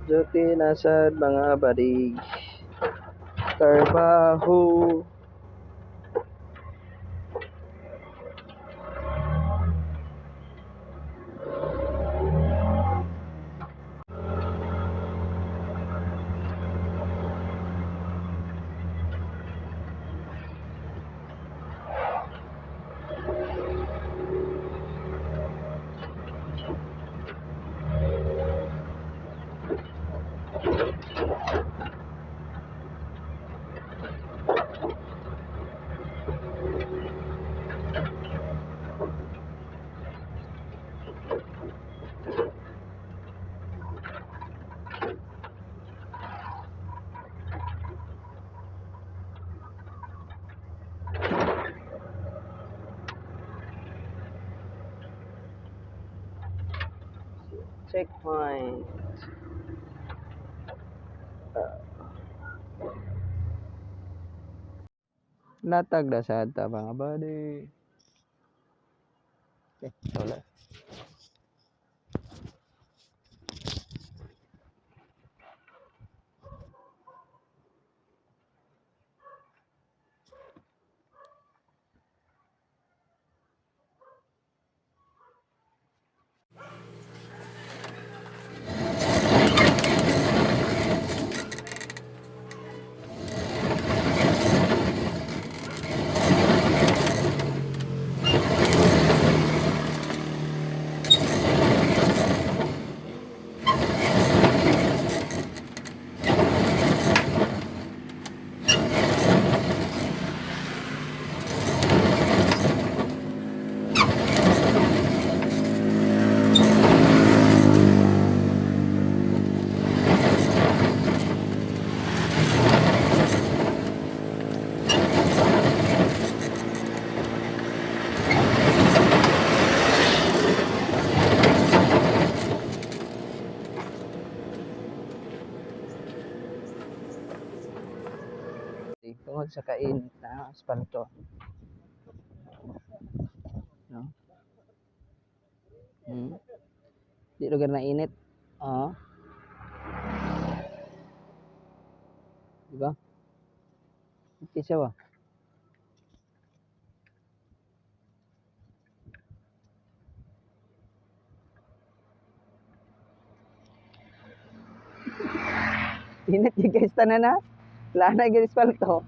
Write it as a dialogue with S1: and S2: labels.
S1: Duty na sad, mga buddy. Trabaho. Checkpoint. Latag na sad ta, mga buddy. Eh, wala. Tungod sa kainit na asfalto. No? Di lugar na init. Oo. Di ba? Okay siya ba? Init yung guys tanan na. Wala na yung asfalto.